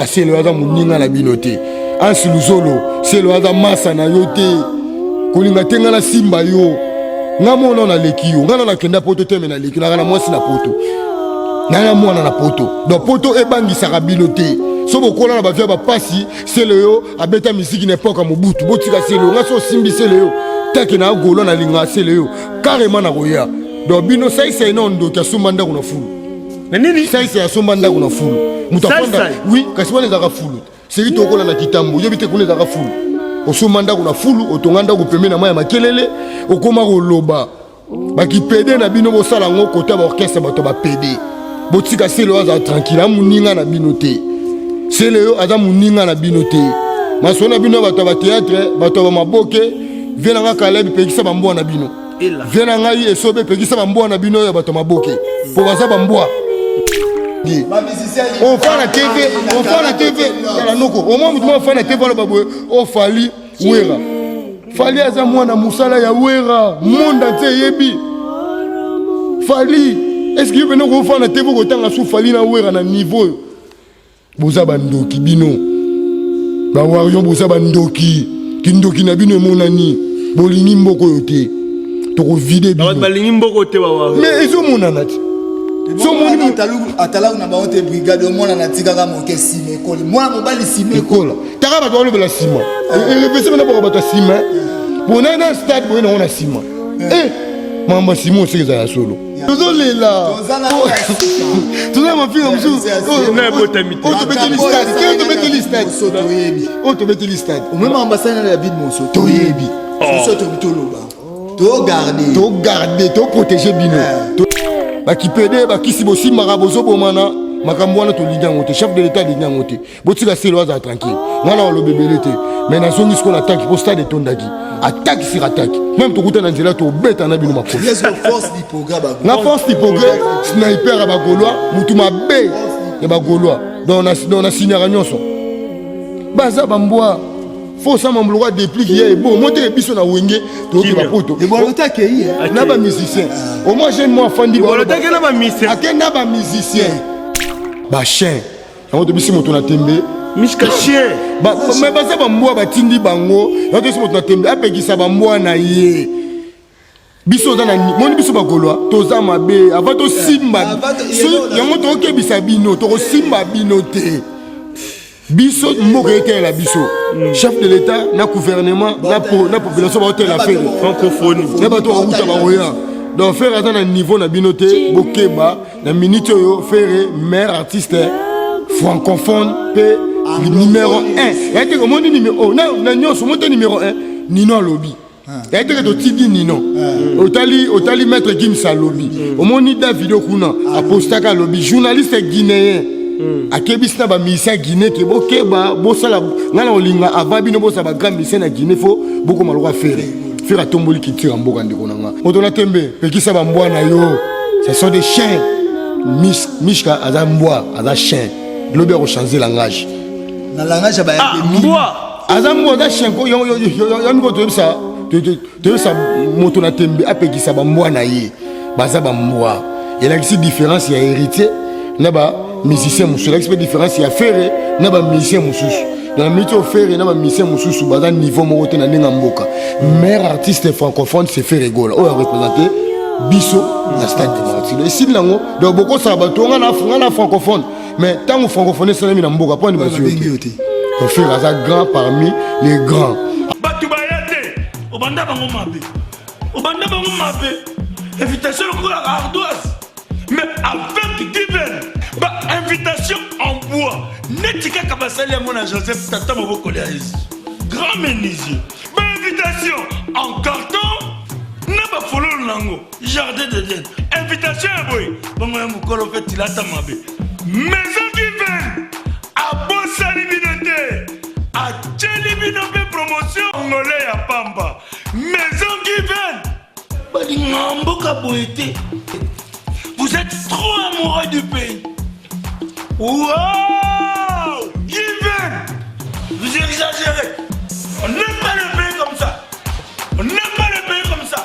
Selo aza moninga na bino te. Ansi Luzolo, Selo aza masa na yo te. Kolinga te nga nasimba yo. Nga mona naleki yo. Nga na nakenda poto te me naleki. Naka na mwasi na poto. Naya mwana na poto. Donc poto ebangisaka bino te. So bokola na bavia bapasi, Selo yo abeta misiki na epoque ya Mobutu. Botika Selo. Nga so osimbi Selo yo. Take na golo na linga Selo yo. Carrément na koya. Donc bino saisai na ndoki asomba ndako na fulu. Na nini? Saisai asomba ndako na fulu. Moto afanda. Oui, kasi wana ezalaka fulu. Seki tokola na kitambo, yobi te kuna ezalaka fulu. Osomba ndako na fulu, otonga ndako pembeni na mai ya makelele, okoma koloba. Bakipede na bino bosala yango kota ba orchestre bato ba pede. Botika Selo azala tranquille, amuninga na bino te. Selo yo aza muninga na bino te. Masolo na bino bato ya ba théâtre, bato ya ba maboke, vie na nga Caleb pekisa ba mbwa na bino. Vie na ngai esobe pekisa ba mbwa na bino ya bato ya maboke. Po baza ba mbwa. Ofa na TV, ofa na TV, tala noko. Au moins mutu ofa na TV aloba boye, ofali Wera. Fally aza mwana musala ya Wera, monde entier eyebi. Fally, est-ce que yo pena okofanda na TV okotanga su Fally na Wera na niveau oyo? Boza bandoki bino. Ba warrior boza bandoki. Kindoki na bino emonani. Bolingi mboka oyo te. Tokovide bino. Balingi mboka te ba warrior. Mais ezomonana te. Atalaku na bango te brigade omona natikaka moke nsima ekoli mwana mobali nsima ekola taka bato balobela nsima erepese bana boka bato ya nsima pona na stade boye nango na nsima e makambo ya nsima oseki ezala ya solo tozolela toza na mafinga mosusu oyo tobeteli stade te tobeteli stade oyo tobeteli stade omema ambasade na David Monso toyebi soso toloba togarde togarde toprotege bino bakipede bakisi bosimbaka bozobomana makambo wana tolingi yango te chef de l'état alingi yango te botika selo azala tranquille ngai na oloba ebele te mais nazongi sikoyo na attaque mpo stade etondaki attaque sur attaque meme tokuta na nzela tobeta na bino makolo na force du progrès sniper ya bagaulois motu mabe ya bagaulois donc nasignaka nyonso baza bambwa fo sama mboloko adeplike ya ebo moteke biso na wenge toyoki bapoto na bamusicien au moins jeune mo afandi ake na bamusicien bachien yango tobisi moto na tembe Mishka chien. Ba, mais baza bambwa batindi bango. Yango tobisi moto na tembe apekisa bambwa na ye. Biso oza na moni biso bagolois toza mabe avant tosimba yango tokebisa bino tokosimba bino te. Biso mboka etelela biso chef de l'état na gouvernement na, po, na population baotela fere francophonie na bato bakuta bakoya donc fere aza na niveau na bino te bokeba Na minute oyo Ferre meilleur artiste francophone pe numéro 1. Ya te komoni numéro oh, na na nyoso moto numéro 1 Nino alobi. Ya te totindi Nino. Otali otali maître Gims alobi. Omoni Davido kuna apostaka alobi journaliste guinéen. Akebisi na ba musicien Guinée ke bokeba bosala nga na olinga avant bino bosala ba grand musicien na Guinée fo bokoma lokola Ferre. Ferre atomboli culture ya mboka ndeko na nga. Moto na tembe pekisa ba mbwa na yo. Ce sont des chiens. Mishka aza mbwa, aza chien. Lobi ako changer langage. Na langage ya ba ah, mbwa. Aza mbwa, aza chien ko yo yo yo yo miko toyebisa toyebisa moto na tembe apekisa ba mbwa na ye. Baza ba mbwa. Elakisi différence ya héritier na ba musicien mosusu. Elakisi pe différence ya Ferre na ba musicien mosusu. Na minute oyo Ferre na ba musicien mosusu baza niveau moko te na ndenge ya mboka. Meilleur artiste francophone c'est Ferre Gola oyo a représente biso na stade de Martyrs. Esili nango donc bokosaka bato nga na nga na francophone mais ntango francophone esalemi na mboka mpo ani bazwi yo te. Donc Ferre aza grand parmi les grands. Bato baya te obanda bango mabe obanda bango mabe invitation lokola ardoise mais avec given ba invitation en bois neti kaka basali yango na Joseph tata mobokoli ya Yesu grand menuisier ba invitation en carton na bafololo nango jardin d'Eden invitation ya boye bongo ya mokolo mpe tilata mabe maison given abosani bino te atieli bino mpe promotion ngole ya pamba maison given balingaka mboka boye te. Vous êtes trop amoureux du pays. Wow! Given! Vous exagérez. On n'aime pas le pays comme ça. On n'aime pas le pays comme ça.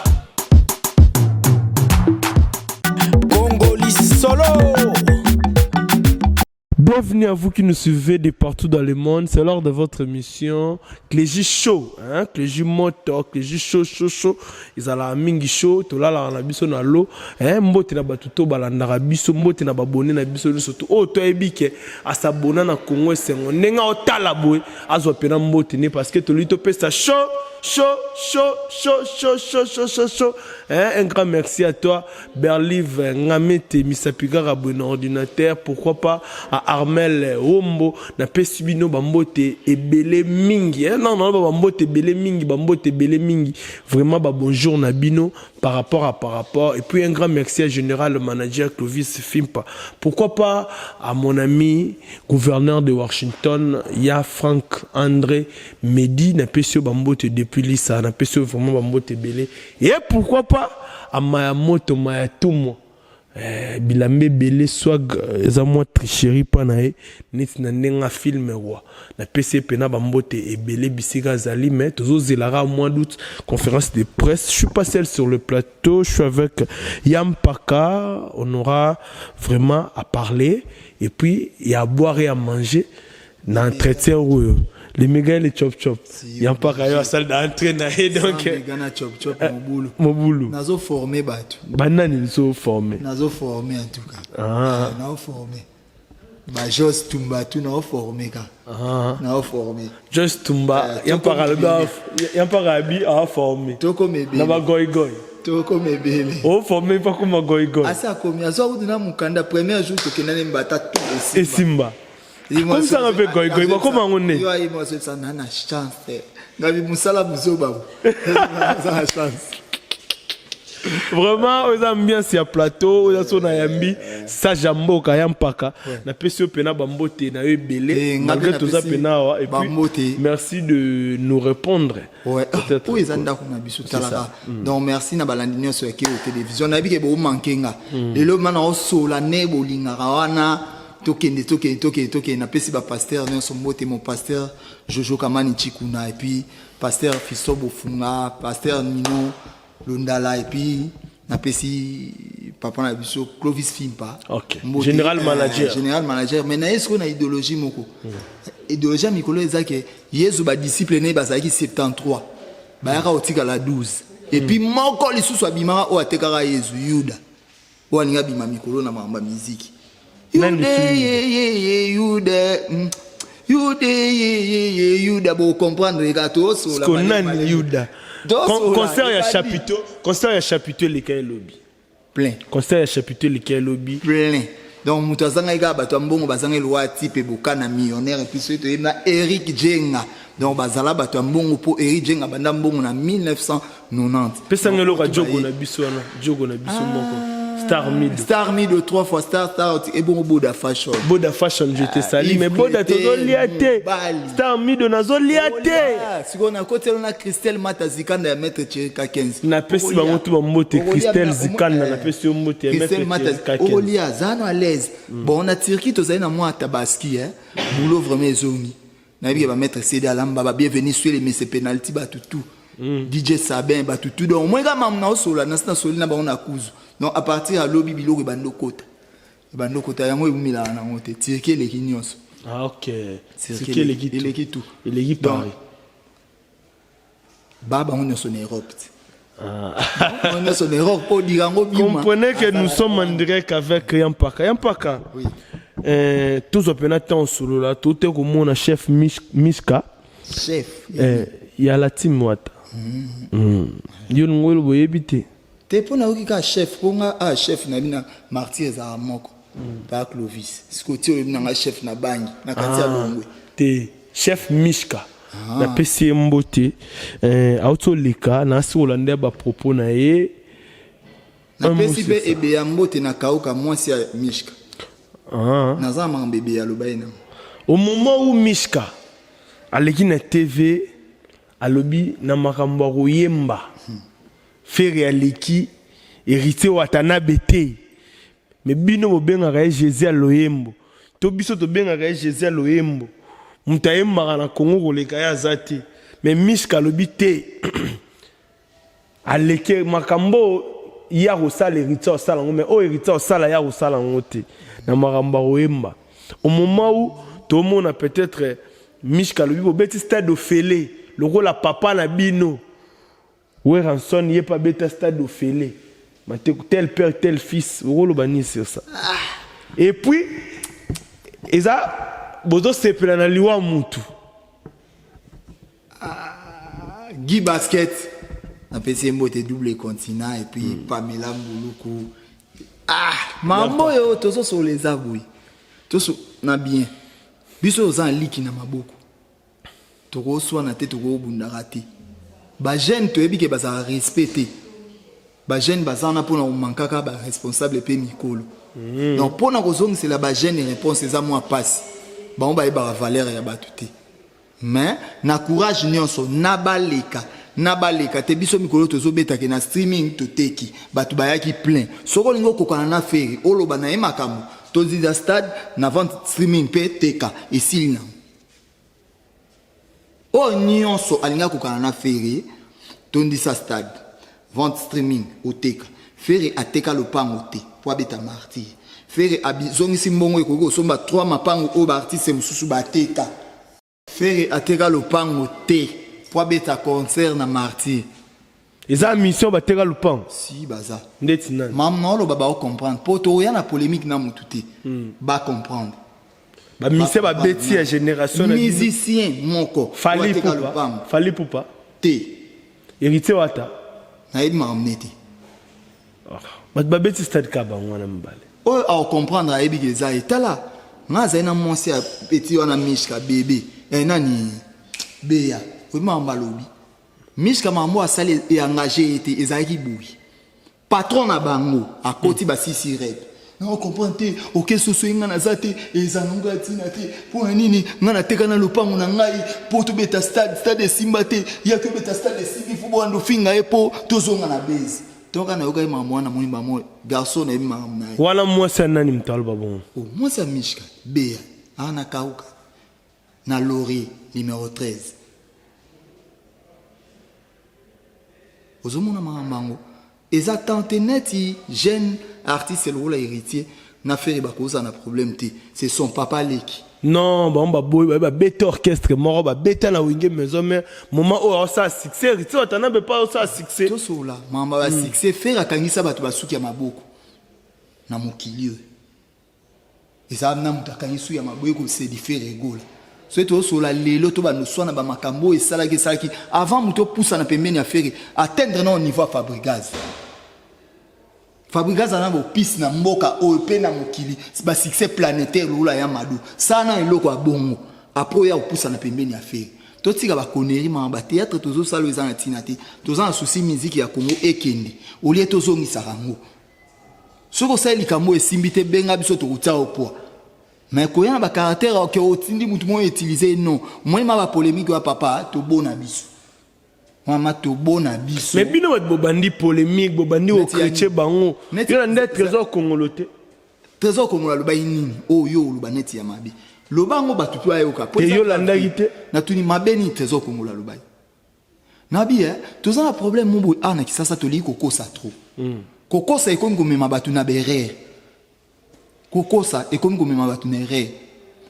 Congoli solo. Bienvenue à vous qui nous suivez de partout dans le monde. C'est l'heure de votre émission Clégie Show. Hein? Clégie Moto, Clégie Show, Show, Show. Ezala mingi show, tolalaka na biso na lo. Hein? Mbote na bato to balandaka biso, mbote na babone na biso nyonso. Oyo toyebi ke asabona na Congo esengo. Ndenge otala boye, azwa pena mbote ne parce que toli topesa show, show, show, show, show, show, show, show, show. Hein? Un grand merci à toi. Berlive Ngamete misapi kaka boye na ordinateur pourquoi pas à Armel Wombo na pesi bino bambote ebele mingi hein? Non non ba bambote ebele mingi, bambote ebele mingi, vraiment ba bonjour na bino par rapport à par rapport. Et puis un grand merci à général manager Clovis Fimpa, pourquoi pas à mon ami gouverneur de Washington ya Frank André Medi, na pesi yo bambote depuis Lisa, na pesi yo vraiment bambote ebele. Et pourquoi pas à Mayamoto Mayatumo, bilamba ebele, swag eza mwa tricherie mpa na ye neti na ndenge afilme kwa. Napesi ye mpena bambote ebele bisika azali. Mais tozozelaka mois d'août, conférence de presse. Je suis pas seul sur le plateau, je suis avec Yampaka. On aura vraiment à parler et puis il y a à boire et à manger na entretien oyo. Les méga, les chop chop, Yampaka yo asali na entrée na ye donc. Mega na chop chop, mobulu. Mobulu. Nazoforme bato. Banani lizoforme? Nazoforme en tout cas. Ah. Naoforme bajos Tumba tu, naoforme ka. Ah. Naoforme. Joyce Tumba. Yampaka alobi, Yampaka abi aforme tokoma na ebele. Bagoigoi. Tokoma ebele. Oforme mpa koma goigoi. Asi akomi, azwa kutu na mokanda. Premier jour tokendani mbata tu esimba. Esimba. Komisanga mpe goigoi bakoma yango nde. Yo ayi mwazobisa na na chance ngabi mosala mozoba aza na chance. Vraiment oyo eza ambiance ya plateau oyo eza so na yambi sage ya mboka ya Mpaka. Napesi yo mpena bambote na yo ebele. Eh, nga mpe malgré toza napesi mpena awa et puis bambote. Merci de nous répondre. Ouais. Peut-être. Oyo eza ndako na biso, talaka. Donc merci na balandi nyonso ya Keo Télévision. Nayebi ke bomanke nga lelo mana osola ne bolingaka wana. Tokende, tokende, tokende, tokende. Napesi bapasteur nyonso mbote, mon pasteur Jojo Kamani Chikuna et puis pasteur Fiso Bofunga, pasteur Nino Londala, et puis napesi papa na biso Clovis Fimpa. Ok. Général manager. Général manager. Mais naye sikoyo na idéologie moko, idéologie ya mikolo eza ke Yezu, badisciple ne bazalaki 73, bayaka kotikala 12 et puis moko lisusu abimaka oyo atekaka Yezu, Yuda, oyo alingi abima mikolo na makambo ya miziki. Nani? Yuda ye ye ye Yuda, Yuda ye ye ye Yuda, bocomprendre kaka, tosola. Ko nani Yuda? Concert ya ebandi. Chapiteau, concert ya chapiteau eleka elobi. Plein. Concert ya chapiteau eleka elobi. Plein. Donc moto azangaki kaka bato ya mbongo, bazangi elwa type Bokana millionnaire, et puis soki toyebi na Eric Jenga. Donc bazala bato ya mbongo mpo Eric Jenga banda mbongo na 1990. Pesanga eloko ya Donc, jogo na biso wana, jogo na biso moko, Star Mid. Star Mid, trois fois star, star ebongo Boda Fashion. Boda Fashion, je te salue. Yves Mais Boda Clété, tozolia te. Mobali. Star Mid, nazolia te. Sikoyo nakotela na Christelle Mata Zikanda ya maître Chirika 15. Napesi bango tu bambote. Christelle Zikanda, napesi yo mbote ya Christelle maître Mata Chirika 15. okolia, aza no à l'aise. Bon, na Turquie tozali na mwa Tabaski, eh. Boulot vraiment ezongi. Nayebi ke bamaître CD alamba ba bienvenu sur les mese penalty, bato tout, DJ Sabin, bato tout. Donc moi kaka mamu naosola nasi nasoli na bango na kuzu. Donc à partir ya lobi biloko ebandi okota, ebandi okota, yango ebumelaka nango te. Turquie eleki nyonso. Ah ok. Turquie Turquie eleki tout. Eleki tout. Eleki Donc, Paris. Ba bango nyonso na Europe te. Bango nyonso na Europe mpo odika yango bima. Comprenez que nous sommes en direct avec Yampaka. Yampaka. Oui. Tozwa mpena temps osolola to te komona chef Miska. Chef. Ya la team Wata. Yo ningo oyo boyebi te. Te, mpo nayoki kaka chef mpo nga a chef na bino martyr ezalaka moko pa Clovis. Sikoyo ti oyebi nanga chef na bangi na kati ya Longwe. Te, chef Mishka, napesi ye mbote. Auti oleka nasi kolanda ya bapropos na ye. Napesi Un mot, mpe c'est ça. Ebe ya mbote na Kauka, mwasi ya Mishka. Ah. Naza na makambo ebe ya loba ye nango. Au moment où Mishka aleki na TV, alobi na makambo ya koyemba, Ferre aleki Héritier Watanabe te. Mais bino bobengaka ye Jésus ya loyembo to biso tobengaka ye Jésus ya loyembo, moto ayembaka na Kongo koleka ye aza te. Mais Mishka alobi te, aleki makambo ya kosala, Héritier osala yango, mais oyo Héritier osala ya kosala yango te na makambo ya koyemba. Au moment où tomona peut-être Mishka alobi bobeti stade ofele lokola papa na bino Werrason ye pe abeta stade ofele Mateku tel père tel fils okoloba nini sur ça et puis eza bozosepela na liwa mutu. Ah, Guy Basket napesi ye mbote double continent et puis mm. Pamela Mbuluku ah mambo oyo tozosolola eza boye toso na bien biso oza na liki na maboko Tokoswana te tokobundaka te ba jeune toyebi ke bazalaka respect te ba jeune baza wana pona komankaka ba responsable pe mikolo mm. donc pona kozongisela ba jeune réponse eza mwa pasi bango bayebaka valeur ya bato te mais na courage nyonso na baleka na baleka te biso mikolo tozobetake na streaming toteki bato bayaki plein soki olingi okokana na feri oloba na ye makambo tozida stade na vente streaming mpe teka esili nango Oyo nionso alingi akokana na Ferre, tondisa stade, vente streaming, oteka. Ferre ateka lopango te po abeta martyr. Ferre azongisi mbongo ekoki kosomba 3 mapango oyo ba artistes mosusu bateka. Ferre ateka lopango te po abeta concert na martyr. Eza mission bateka lupango. Si baza. Ndeti nani? Mam na oloba ba comprendre po toya na polemique na mutu te. Mm. Ba comprendre. Ba musicien ba beti ya génération na musicien moko. Fally Ipupa. Fally Ipupa. Te. Héritier Wata. Nayebi makambo nete. Oh. Bato babeti stade ka bango wana mibale. Oyo ao comprendre ayebi ke eza ye. Tala nga azali na mwasi ya petit wana Mishka bebe. Eh nani Beya. Oyebi makambo alobi. Michka makambo oyo asali e engage ye te ezalaki boye patron na bango akoti ba sisi rep na comprendre te oke soso ye ngai naza te eza na ngai ntina te mpo na nini ngai nateka na lopango na ngai mpo tobeta stade stade esimba te yaki obeta stade esimbi fo bowanda ofinga ye mpo tozonga na base toka nayokaki makambo wana namoni bango garçon nayebi makambo na ye wana mwasi ya nani moto aloba bongo oh, mwasi ya mishka beya ana kauka na laurier numero 13 ozomona makambo yango eza temps te neti jeune artiste lokola héritier na ferre bakozala na problème te c'est son papa leki non bango baboyi baye babeta orchestre moko babeta na wenge maison mère moment oyo aosala succès héritier watanabe mpe aosala succès tosola makambo ya succès ferre akangisa bato basuki ya maboko na mokili oyo Eza na moto akangi su ya maboye ko sedi Ferre Gola. Soki tozosola lelo to bando swana ba makambo oyo esalaki esalaki avant moto opusana pembeni ya Ferre atteindre na niveau ya Fabregas. Fabregas aza na bopisi na mboka oyo pe na mokili ba succès planétaire lokola ya Mado. Sala na eloko ya bongo après oya kopusana pembeni ya Ferre. Totika ba conneries mama ba théâtre tozosala oyo eza na ntina te. Toza na souci musique ya Congo ekende au lieu tozongisaka yango. Soki osali likambo oyo esimbi te benga biso tokotia yo poids. Mais koya na ba caractère oke otindi mutu moko utiliser non. Moi ma ba polemique wa papa tobona biso. Mama tobona biso. Mais bino bato bobandi polemique bobandi ko chrétien bango. Yo na nde trésor kongolo te. Trésor kongolo alobaki nini? Oyo yo oloba neti ya mabe. Loba yango bato mpe bayoka. Te yo landaki te. Natuni mabe nini trésor kongolo alobaki? Nabi eh, toza na problème mo boye awa na Kisasa tolingi kokosa trop. Mm. Kokosa ekomi komema bato na berere. Kokosa ekomi komema bato na erreur.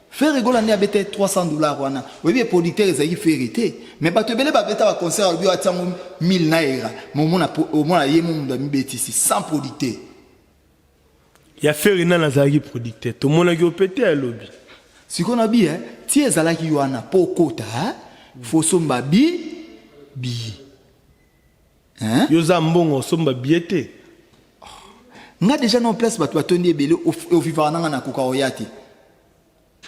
Ferre Gola nde abeta 300 dollars wana. Oyebi producteur ezalaki Ferre te. Mais bato ebele babeta ba concert alobi atia yango 1000 naira. Mais omona omona ye mo mundo amibetisi sans producteur. Ya Ferre nani azalaki producteur? Tomonaki yo pe te alobi. Sikoyo na bi eh, ti ezalaki wana po okota eh, faut osomba bi billet. Hein? Yo oza mbongo osomba billet te. Nga deja na place bato batondi ebele ovivaka na nga nakoka oya te.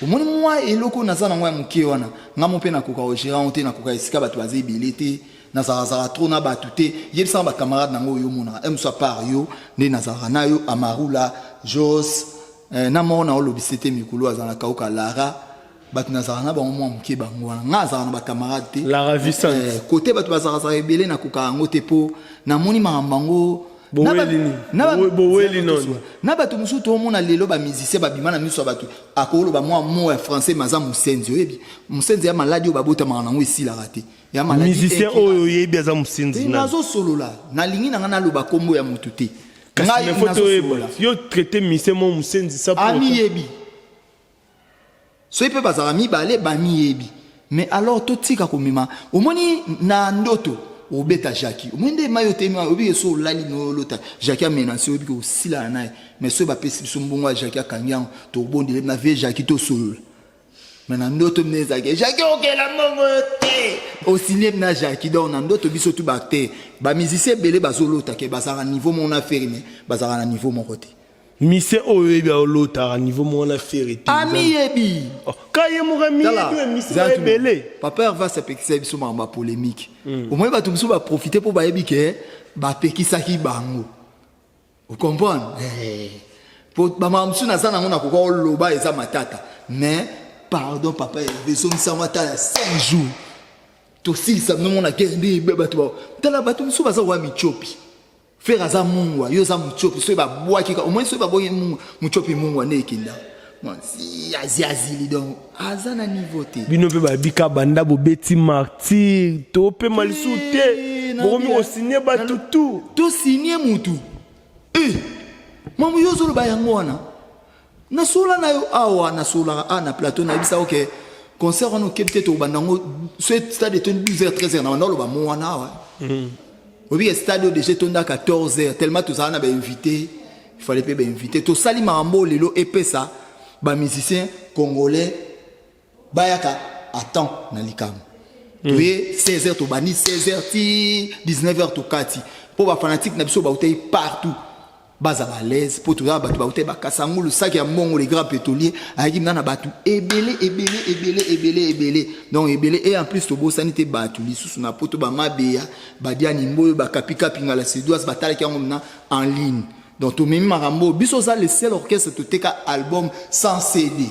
Omoni mwa eloko oyo naza nango ya moke wana, nga mo mpe nakoka ko gerer yango te, nakoka esika bato baza ebele te, nazalaka-zalaka trop na bato te. Yebisa nga ba camarades na nga oyo omonaka, un mosusu à part yo nde nazalaka na yo, Amarula, Jos, eh, na moko naolobisa te mikolo azala na Kauka, Lara, bato nazalaka na bango mwa moke bango wana. Nga nazalaka na ba camarades te. Lara Vicente. Eh, kote bato bazalaka-zalaka ebele nakoka yango te mpo namoni makambo yango na bato mosusu tomona lelo bamusicien babima na miso ya bato akoloba mwa mo ya français maza mosenzi oyebi mosenzi ya maladi oyo babotamaka nango esilaka te ya musicien oyo oyebi aza mosenzi nazosolola nalingi na ngai naloba nkombo ya motu te ngai yo traite musicien mo mosenzi amiyebi. Soki mpe bazalaka mibale, bamiyebi. Mais alors totika komema, omoni na ndoto obeta Jackie, omoni nde mayi otelemi wana, oyebi ke soki olali na olota Jackie amenace, oyebi ke osilana na ye. Mais soki bapesi biso mbongo ya Jackie akangi yango, tokobondela na vieux Jackie tosolola. Mais na ndoto mne ezalaki Jackie okela mbongo yo te, osigne na Jackie. Donc na ndoto biso tu ba acteur, ba musicien ebele bazolota ke bazalaka niveau moko na Ferre, mais bazalaka na niveau moko te. Mise oyo oyebi aolotaka niveau moko na Ferre te. Amiyebi. Oh, ka ye moko amiyebi oyo mise Tala, ebele. Papa Hervas apekisaki biso makambo ya polémique. Omoni bato mosusu baprofite mpo bayebi ke bapekisaki bango. Ocomprendre? Eh. Po bamakambo mosusu naza nango nakoka oloba eza matata. Mais pardon papa Hervé, ezongisa yango ata ya 5 jours. Tosilisa mnomo na guerre nde bato ba tala bato mosusu baza koya mitiopi. Ferre aza mungwa, yo oza mutiopi, soki ba bwaki ka, au moins soki ba bwaki mungwa, mutiopi mungwa nde ekenda. Bon, si azi azili donc aza na niveau te. Bino pe ba bika banda bobeti martyr, to pe malisu te. Bokomi ko signer batu tout. To signer mutu. Eh! Mamu yo ozoloba yango wana. Nasola na yo awa, nasolaka awa na plateau nayebisa yo ke concert wana okebi te tokobanda yango soki stade etondi 12h 13h na banda oloba mo wana awa. Oyebi ke stade oyo deja etonda 14h tellement tozala na ba invité, il fallait pe ba invité. Tosali makambo oyo lelo epesa ba musiciens congolais bayaka à temps na likambo. Toye 16h tobandi 16h ti 19h tokati po ba fanatique na biso bautaki partout. Bazala à l'aise po toza bato bauta ba kasangulu sac ya mbongo le grand pétrolier ayaki na bato ebele ebele ebele ebele ebele donc ebele et en plus tobosani te bato lisusu na poto ba mabeya ba diani mboyo ba kapikapi ngala sedoise batalaki yango na en ligne donc tomemi makambo biso oza le seul orchestre toteka album sans CD.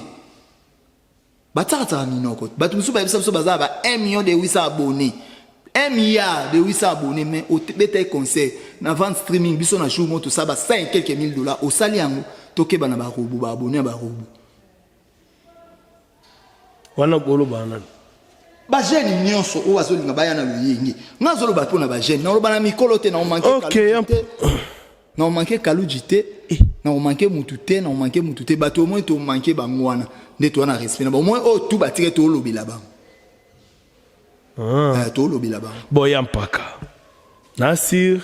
Batiaka minoko. Bato mosusu bayebisa biso baza ba 1 million de 800 abonnés. 1 milliard de 800 abonnés mais obeta ye concert na vente streaming biso na jour moko tosala ba 100 et quelques mille dollars osali yango tokeba na ba robot ba abonnés ya ba robot. Wana boloba nani? Ba jeune nyonso oyo bazolinga baya na loyenge. Nga azoloba mpo na ba jeune, naloba na mikolo te na omanke okay, te. Na omanke Kaludji te, na omanke mutu te, na omanke mutu te. Bato omoni to manke bango wana nde toza na respect na bango. Omoni oyo tout batike tolobela bango. Ah. Eh, tolobela bango. Boya mpaka. Nasir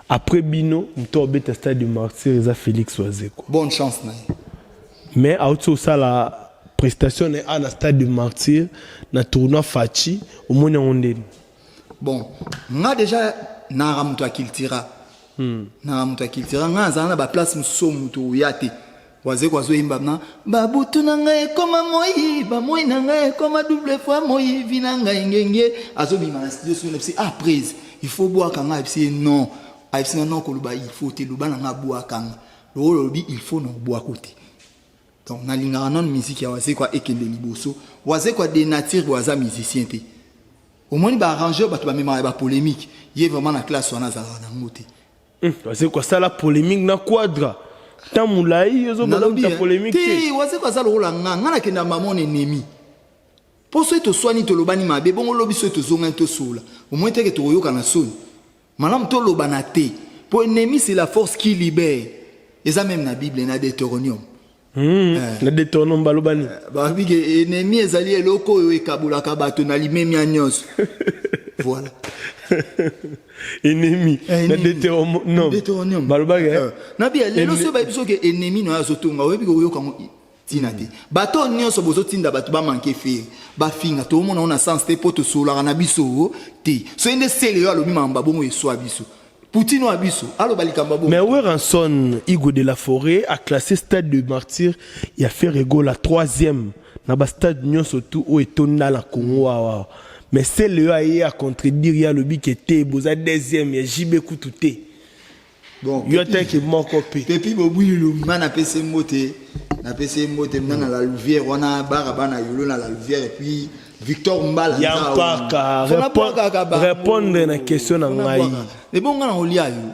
après bino moto abeta stade du martyr eza Félix Wazekwa. Bonne chance na ye. Mais auti osala prestation na ye na stade du martyr na tournoi Fachi omoni yango ndeni. Bon, nga déjà nara moto ya cultura. Nara moto ya cultura nga nazala na ba place mosusu oyo moto oya te. Wazekwa azoyemba na babutu na ngai ekoma moi, ba moi na ngai ekoma double fois moi, vi na ngai ngenge. Azobima na studio soki nabisi ah prise, il faut bwaka nga ayebisi ye non. Ayebisi nga non koloba il faut te, loba na nga bwaka nga. Lokola olobi il faut na obwako te. Donc nalingaka nanu musique ya Wazekwa ekende liboso. Wazekwa de nature boye aza musicien te. Omoni ba arrangeur bato bamemaka ya ba polemique, ye vraiment na classe wana azalaka nango te. Wazekwa asala polemique na Quadra temps molayi yo ozo Nalobi banda polemique te. Te, Wazekwa aza lokola nga, nga nakenda mama mon ennemi. Po soki toswani tolobani mabe, bongo lobi soki tozongani tosolola, omoni te ke tokoyokana soni. Malamu tolobana te, po ennemi c'est la force qui libère. Eza meme na Bible na Deuteronome. Na Deuteronome baloba nini? Balobi ke ennemi ezali eloko oyo ekabolaka bato na limemia nyonso. Voilà. Ennemi na Deuteronome. Deuteronome. Baloba ke Na bia lelo soki bayebi soki ennemi na yo azotonga oyebi koyoka yango tina te. Bato nyonso bozotinda bato ba manquer Ferre, bafinga toomona na sens te po tosololaka na biso te. Soki nde sele yo alobi makambo bongo eswa biso. Poutine wa biso aloba likambo bongo. Mais Werrason Igo de la Forêt a classé stade de martyr ya Ferre Gola troisième na ba stade nyonso tout oyo etonda na Congo awa. Mais sele yo aye a contredire ye alobi ke te boza deuxième ya JB kutu te. Bon, yo ataki moko pe. Pepi Bobwilu nga napesi mbote, napesi mbote mna na la Louvière wana bara bana yolo na la Louvière et puis Victor Mbala ya mpaka répondre na question na ngai. Mais bon nga na olia yo.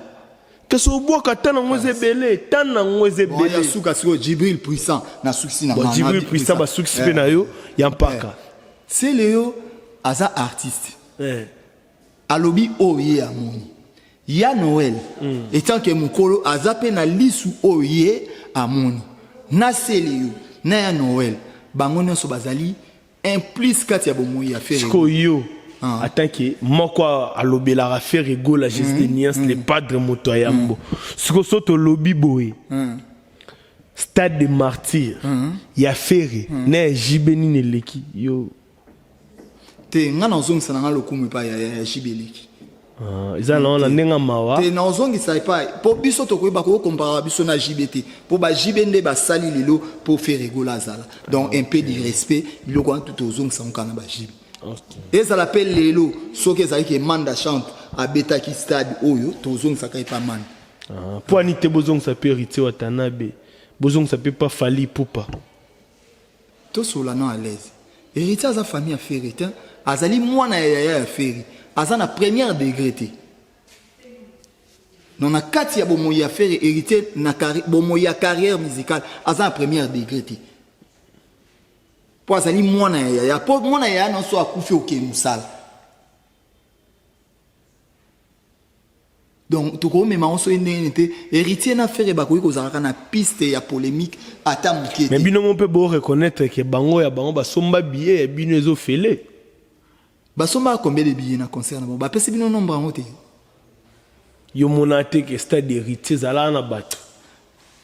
Kasi obwaka ta nango eza ebele, ta nango eza ebele. Ya suka sikoyo Djibril Puissant na sukisi na nga. Djibril Puissant basukisi pe na yo ya mpaka. Sele yo aza artiste. Alobi oyo ye amoni. Ya Noël etant que mukolo aza pe na lisu oyo ye amoni. Na Celeo na ya Noël. Bango nyonso bazali un plus kati ya bomoi ya Ferre. Sikoyo yo en tant que moko alobelaka Ferre Gola Jésus de Nuance le padre moto ya yambo. Sikoyo so tolobi boye stade de martyr ya Ferre na ya JB nini eleki yo? Te, nga nazongisa na nga lokumu epai ya JB eleki. Ah, eza na wana ndenge mawa. Te, nazongisa epai mpo biso tokoyeba kokomparaka biso na JB te, mpo ba JB nde basali lelo mpo Ferre Gola azala. Donc un peu du respect, biloko wana tu tozongisa ngo kaka na ba JB. Ezala mpe lelo soki ezalaki Manda Chante abetaki stade oyo, tozongisaka epa Manda. Ah, mpo ani te bozongisa mpe Héritier Watanabe, bozongisa mpe pa Fally Ipupa? Tosola non à l'aise. Héritier aza famille ya Ferre te, azali mwana ya yaya ya Ferre, aza na première degré te. Non, na kati ya bomoi ya Ferre, Héritier na bomoi ya carrière musicale aza na première degré te, mpo azali mwana ya yaya, mpo mwana ya yaya nyonso akufi okei mosala. Donc tokomema ngo soki ndenge nini te, Héritier na Ferre bakoki kozalaka na piste ya polémique ata moke. Mais bino mo mpe bo reconnaître ke bango ya bango basomba billet, ya bino ezofele. Basombaka combien de billets na concert na bango? Bapesi bino nombre yango te. Yo mona te ke stade Héritier ezalaka na bato?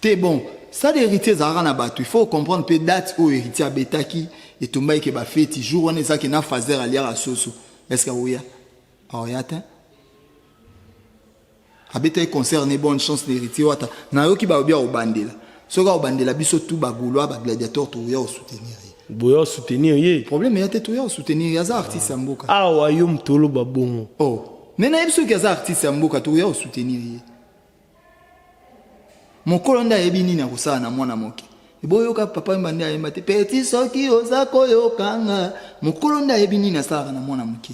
Te, bon, stade Héritier ezalaka na bato. Il faut comprendre mpe date oyo Héritier abetaki etombaki ke bafeti jour wana ezalaki na Fazer aliaka soso. Est ce que aoya aoya te? Abetaki concert ne bonne chance na Héritier Wata. Nayoki balobi akobandela. Soki akobandela, biso tu bagaulois, bagladiateur, toya kosoutenir ye. Boya osoutenir ye? Problème eya te, toya kosoutenir ye, aza artiste ya mboka. Awa yo moto oloba bongo. Oh, me nayebi soki aza artiste ya mboka, toya kosoutenir ye. Mokolo nde ayebi nini akosala na mwana moke. Boyoka papa Wemba nde ayemba te petit soki oza koyokanga. Mokolo nde ayebi nini asalaka na mwana moke.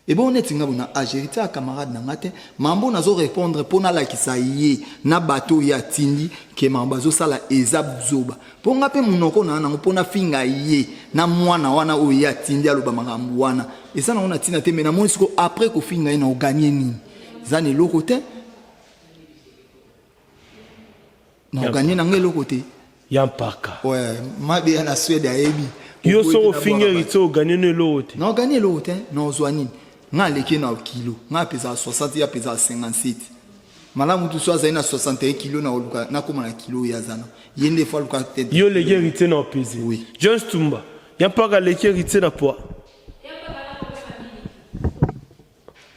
Ebongo neti nga bona age, Héritier ya camarade na nga te. Mambo nazo répondre mpo nalakisa ye na bato oyo atindi ke mambo azosala eza buzoba, mpo nga mpe monoko na nango mpo nafinga ye na mwana wana oyo ye atindi aloba makambo wana, eza nango na ntina te. Me namoni siko après kofinga ye na oganye nini? Eza na eloko te, na oganye nanga eloko te. Ya mpaka. Ouais, mabe ya na Swede ayebi. Yo soki ofingi Héritier, oganye no eloko te? Na oganye eloko te. Na ozwa nini? Nga aleki na kilo, nga apesaka 60, ye apesaka 57. Malamu tu so azali na 61 kilo, na oluka nakóma na kilo oyo aza na ye nde fo aluka te. Yo oleki Héritier na opese? Oui. Jones Tumba, ya mpaka aleki Héritier na poids.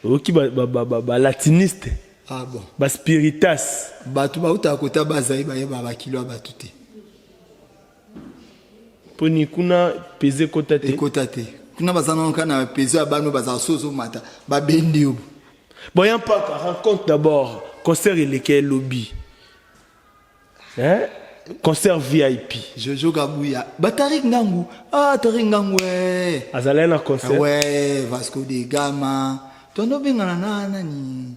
Oyoki balatiniste? Ah bon. Baspiritas. Bato bautaka kota bazali bayeba bakilo ya bato te. Mponi kuna pese ekota te? Ekota te. Kuna baza nano kaka na peso ya bano, bazala so ozomata babendi yo. Bon, ya mpaka rencontre d'abord, concert eleki elobi, hein? Concert VIP. Jojo Kabuya, batarik Ngangu, ah, Tarik Ngangu eh. Azalaki na concert? Ouais, Vasco de Gama tondo obengana na nani,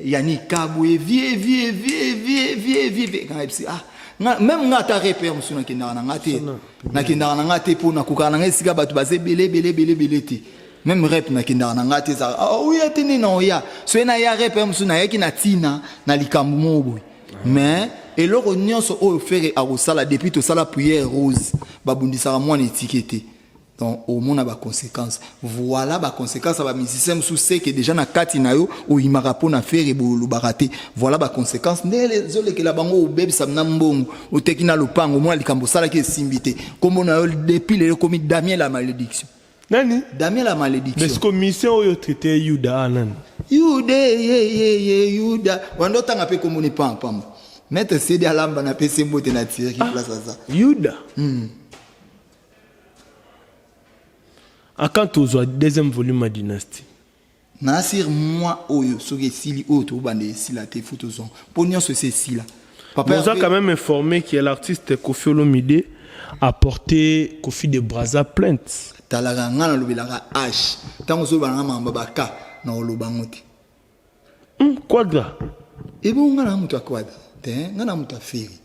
Yannick Kabwe, vie vie vie vie vie vie vie nga yebisi, ah, nga même nga ata repère mosusu nakendaka na nga te, nakendaka na nga te mpo nakokaka na nga esika bato baza ebele ebele ebele ebele te. Même rep nakendaka na nga te, ezalaka, ah, oya te nde na oya soki naya repère mosusu nayaki na ntina na likambo moko boye. Mais eloko nyonso oyo Ferre akosala, depuis tosala prière rose, babundisaka mwana etike te. Donc omona baconséquence, voilà baconséquence ya bamusicien mosusu seke déjà na kati na yo oyimaka mpo na Ferre boye olobaka te. Voilà baconséquence nde ezolekela bango. Obebisa na mbongo, oteki na lopango, omona likambo osalaki esimbi te. Nkombo na yo depuis lelo ekomi Damien la malédiction. Nani? Damien la malédiction. Mais commission oyo traité Yuda a nani? Yuda ye ye ye Yuda wanda otanga mpe komoni pampamba. Maître Sedi alamba na pesi mbote na tiriki place aza. Yuda akan tozwa deuxième volume ya Dynastie. Nasir mwa oyo soki esili oyo tobanda esila te, fo tozwa mpo nyonso esi esila. Papa. Bon, on a quand même informé que l'artiste Koffi Olomide a porté Koffi de Brazza plainte. Talaka nga nalobelaka h ntango ozoloba nanga makambo baka na oloba yango te. Quadra. Ebongo nga na moto ya Quadra te, nga na moto ya Ferre,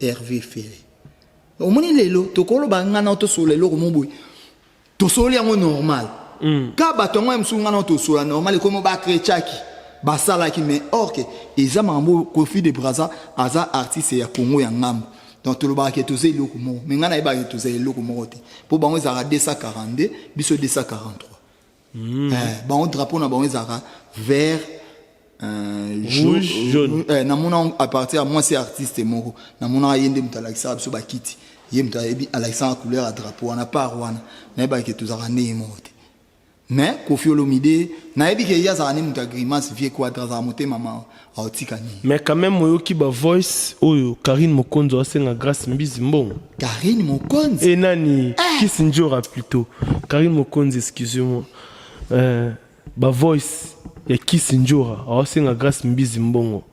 Hervé Ferre. Omoni lelo tokoloba nga na tosola eloko mo boye, tosoli yango normal. Ka bato yango ya mosusu nga na tosola normal, ekomi bakretiaki basalaki. Mais or ke eza makambo oyo, Koffi de Braza aza artiste ya Congo ya ngambo. Donc tolobaka ke toza eloko moko, mais ngai nayebaka ke toza eloko moko te, mpo bango ezalaka 242, biso 243. Bango drapeau na bango ezalaka vert, rouge, jaune. Namona à partir ya mwasi artiste moko, namonaka ye nde moto alakisaka biso bakiti, ye moto ayebi, alakisaka couleur ya drapeau wana. Part wana nayebaka ke tozalaka ndenge moko te. Mais Kofi Olomide, nayebi ke ye azalaka nde moto ya grimace. Vieux Quadra azalaka motema ma aotika nini. Mais quand même oyoki bavoice oyo Karine Mokonzi asenga Grâce Mbizi mbongo? Karine Mokonzi? E nani, Kisi Njora plutôt, Karine Mokonzi, excusez-moi, bavoice ya Kisi Njora aosenga Grâce Mbizi mbongo,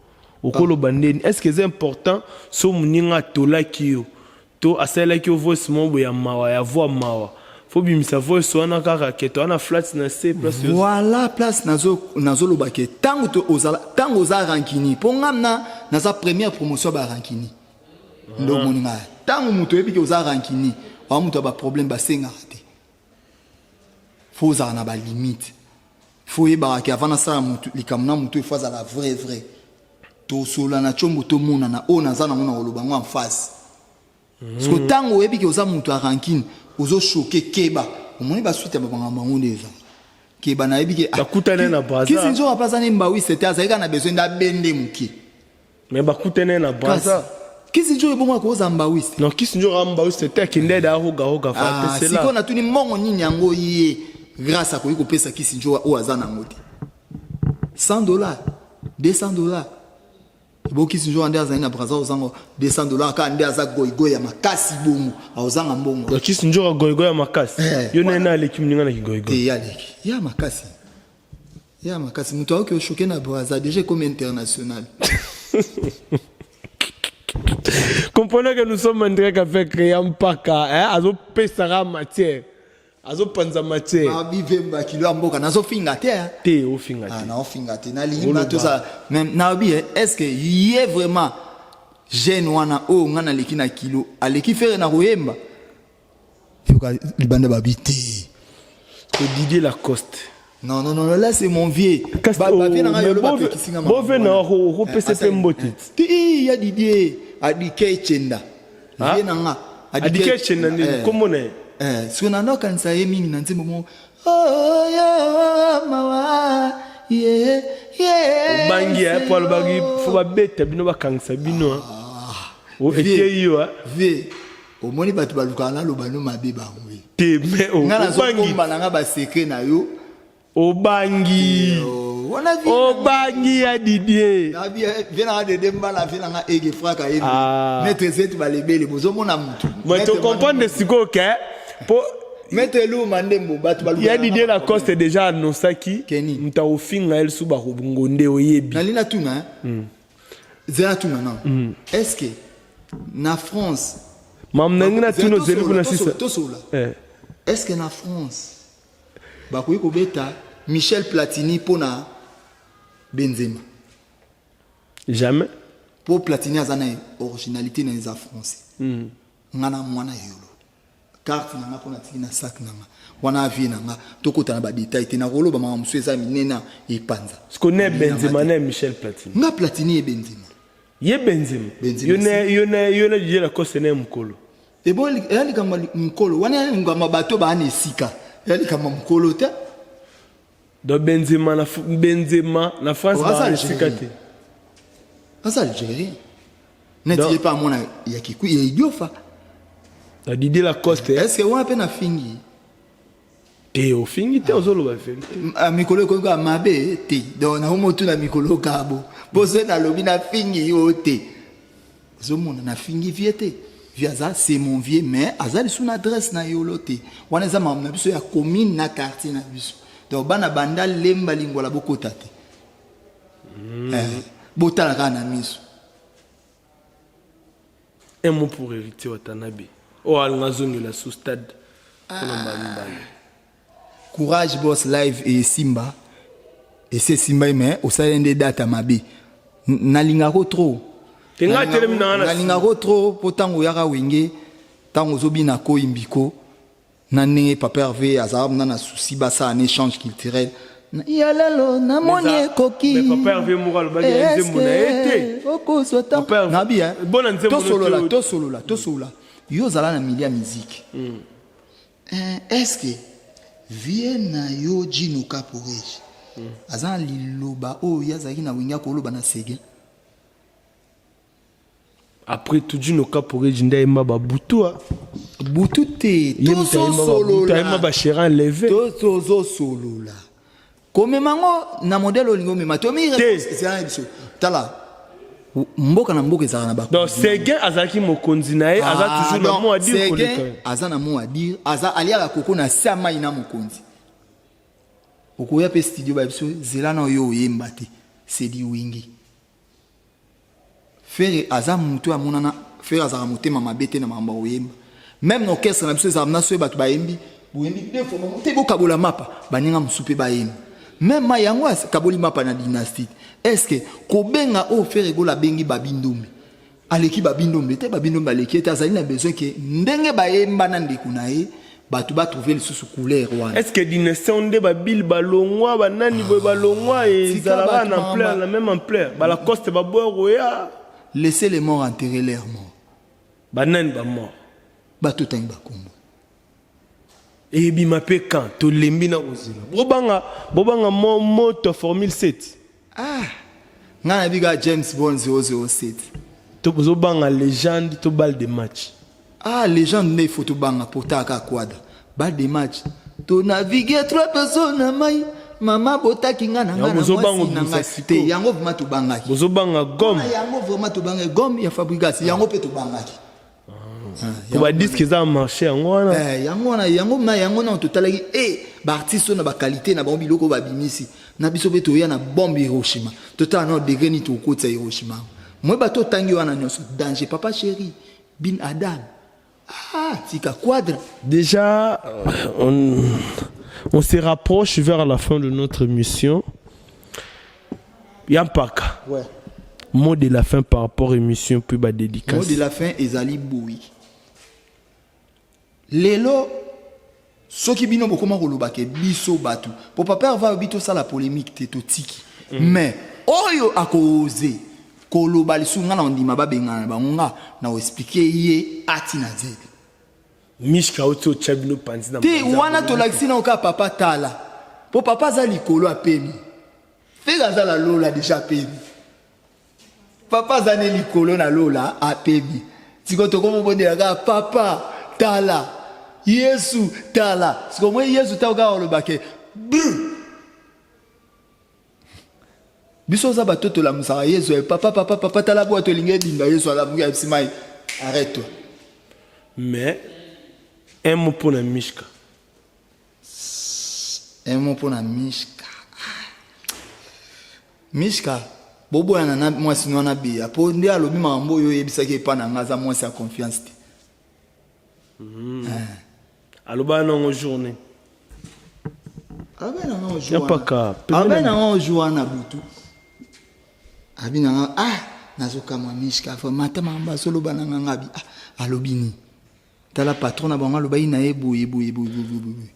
okoloba ndeni? Est ce que eza important so moninga atolaki yo to asalelaki yo voice moko boye ya mawa, ya voix mawa, fo bimisa voice wana kaka ke to wana flat na se place? Voilà place nazoloba ke ntango ntango oza rancunier, mpo nga na naza première promotion ya barancunier nde omoni ngai. Ntango moto oyebi ke oza rancunier, oa moto ya baproblème, basengaka te. Fo ozala na balimite, fo oyebaka ke avant nasala motu likambo na motu, efo azala vrai vrai, tosola na tiombo, tomonana oyo naza nango na koloba ngo en face. Parce que ntango oyebi ke oza moto ya rancune, ozochoquer, keba, omoni basuite ya babangama bango nde eza. Keba, nayebi ke Bakutana na Brazza. Kisi nzoka mpe aza ne mbawiste te, azali kaka na besoin nde abende moke. Mais bakutana na Braza. Kisi nzoka ebongo akoza mbawiste? Non, Kisi Nzoka mbawiste te, akende da rogaroga. Ah, fa sikoyo natuni, mbongo nini yango ye Grâce akoki kopesa Kisi nzoka oyo aza nango te? 100 $, 200 $. Bokisi nzoka nde azali na Braza, ozanga 200 $ kaka nde aza goigoi ya makasi, bongo aozanga mbongo? Kisi Nzoka goigoi ya makasi? Eh. Yo nene aleki moninga na kigoigoi? Te, ye aleki ya makasi, ya makasi. Moto aoki ochoquer na Braza, déjà ekomi international. Comprenez que nous sommes en direct avec Yampaka, hein, azopesaka matière, azopanza matière. Babi vemba kilo ya mboka, nazofinga te, hein. Te, ofinga Ah, te. Naofinga te, nalingi ma tozala même. Nayobi, est ce que ye vraiment jeune wana oyo nga naleki na kilo, aleki Ferre na koyemba? Yoka libanda, babi te. Ko Didier Lacoste. Non, non, non, là c'est mon vieux. Ba vieux na nga yolo bapekisi nga. Bove na okopesa mpe mbote. Te, ya Didier Adike Chenda, vieux na nga. Adike Chenda nde kombo na ye? Soki na nakanisa ye mingi na nzembo moko oyo mawa ye ye. Obangi po alobaki fo babeta bino, bakangisa bino. Eteyi yo? Vieux, omoni bato balukaka naloba no mabe bango ye. Te, mais nga obangi. Nazokomba na nga basecret na yo. Obangi. Wana vieux. Obangi ya Didier. Vieux na nga Dede Mbala, vieux na nga Ege Fraka ye. Ah. Maître Zetu balebele, bozomona mutu. Mais tocomprendre sikoyo ke po Maître Luma Ndembo, bato balukaka ya Didier Lacoste déjà annoncaki Kenny. moto akofinga ye lisusu bakongo nde oyebi. Nali natuna, zela, tuna nano, est ce que na France Mamu nangi natuna, ozeli kuna sisa. Tosola. Eh. Est ce que na France bakoki kobeta Michel Platini mpona Benzema? Jamais. Mpo Platini aza na originalité na eza français. Nga na mwana yolo, carte na nga mpo natiki na sac na nga wana, avie na nga, tokota na badetail te, nakoloba makambo mosusu eza minene epanza. Siko ne Benzema ne Michel Platini? Nga Platini, ye Benzema. Ye Benzema? Benzema. Yo ne Didier Lacoste ne mokolo. Ebo eya likambo ya mokolo wana, eya likambo ya bato baa na esika, eya likambo ya mokolo te. Donc Benzema na France Oh, aza baa na esika Algérien. te? Aza algérien neti ye mpe amona ya kiku ya idiofa. Na Didier Lacoste. Est ce que wana mpe nafingi? Te, ofingi te, ozoloba vérité. Mikolo ekoki kaka mabe te, donc nakomotuna mikolo kabo mpo soki nalobi nafingi yo te, ozomona nafingi vieux te. Vieux aza, c'est mon vieux, mais aza lisusu na adresse na yolo te. Wana eza makambo na biso ya commune na quartier na biso. Donc bana banda lemba lingwala, bokota te. Botala kaka na miso. Un mot pour Héritier Watanabe oyo alinga azongela sous stade mpona mbala mibale. Courage boss, live esimba, esi esimba ye, mais osali nde date ya mabe. Nalingako trop. Te, ngai atelemi na nga na Nalingako trop mpo ntango oyaka Wenge, ntango ozobina koyimbiko na ndenge papa Herve azalaka mna na susi, basala na échange culturel. Ya lelo namoni ekoki. Mais papa Hervé moko alobaki ya nzembo na ye te. Okozwa ta. Papa Hervé- Nabi hein. Bona nzembo na Tosolola, te- tosolola, tosolola. Yo ozala na milieu ya musique. Est-ce que vie na yo Gino Caporeji aza na liloba oyo ye azalaki na wenge akoloba na Seguin? Après tout Gino Caporeji nde ayemba babutu ah. Butu te, Ye moto ayemba babutu, ayemba tozosolola. ba enlevé. Tozosolola. Komema ngo na modèle olingi omema to mi Te. réponse ezala na biso. Tala mboka na mboka ezalaka na ba Donc Seguin azalaki mokonzi na ye, aza Ah, toujours na donc, mot à dire Seguin koleka. aza na mot à dire, aza aliaka koko na se ya mai na mokonzi. Okoya mpe studio ba biso zela na oyo oyemba te. C'est du wingi. Ferre aza mutu amonana, Ferre azalaka motema mabe te na makambo ya koyemba. Même na orchestre na biso ezalaka na soki bato bayembi, boyembi deux fois bango te bokabola mapa, baninga mosusu mpe bayemba. Même ma yango akaboli mapa na dynastie. Est-ce que kobenga oyo Ferre Gola abengi Babi Ndombe, aleki Babi Ndombe te, Babi Ndombe aleki ye te, azali na besoin ke ndenge bayemba na ndeko na ye, bato ba trouver lisusu couleur wana. Est-ce que dynastie nde babile balongwa banani boye balongwa ezalaka bato na ampleur, makambo. na même ampleur balacoste baboya koya? Laissez les morts enterrer leurs morts. Banani bamort? Bato otangi bakombo. Eyebima mpe kan tolembi na kozela, bobanga bobanga moto formule 7. Ah, ngai nayebi kaka James Bond 007. To bozobanga légende to balle de match? Ah, légende nde ifo tobanga po taka quadra. Balle de match tonavigue trois personnes na mai mama botaki nga na nga Yango na bozobanga mwasi na obimisa ngai sikoyo. te. Yango vraiment tobangaki. Bozobanga gomme. Ah, yango vraiment tobangaki gomme ya Fabregas, yango mpe tobangaki. Po badisque eza marché yango wana. Yango wana, yango ma yango na totalaki e baartiste oyo na baqualité na bango, biloko oyo babimisi na biso mpe toya na bombe Hiroshima, totala na degré nini tokotisa Hiroshima. Moye bato otangi wana nyonso danger, papa chéri bin Adam, ah, tika quadra. Déjà, on se rapproche vers la fin de notre émission. Yampaka, Ouais. mot de la fin par rapport à l'émission, puis bah, dédicace. Mot de la fin ezali boyi. Lelo soki bino bokoma koloba ke biso bato po papa Herve alobi tosala polémique te, totiki. Mais oyo akoze koloba lisusu, nga na ondima babengana na bango, nga na oexpliquer ye ati na z. Mishka oti otya bino panzi na Te. mpanzi. Wana tolakisi nao kaka papa. Tala po papa aza likolo apemi, Ferre aza na lola déjà apemi, papa aza ne likolo na lola apemi. Sikoyo tokomobondela kaka papa tala, Yesu tala. Sikoyo moi Yesu ntango kaka olobake bru biso oza bato tolamusaka Yesu: "Eh, papa, papa, papa, tala bwa tolingi edinda." Yesu alamuki, ayebisi mai: "Arrête toi." Mais un mot pour la Mishka. Un mot mpona Mishka. Mishka, boboyana na mwasi no wana beya, mpo nde alobi makambo oyo oyebisaki epa na nga, aza mwasi ya confiance te. Aloba nango journée. Abe nanga ojour. Ya paka, Abe nanga ojour wana butu, abi nanga: "Ah, nazokamwa Mishka vraiment, ata makambo azoloba nanga." Nga abi: "Ah, alobi nini?" Tala patron na bango alobaki na ye boye boye boye boye boye.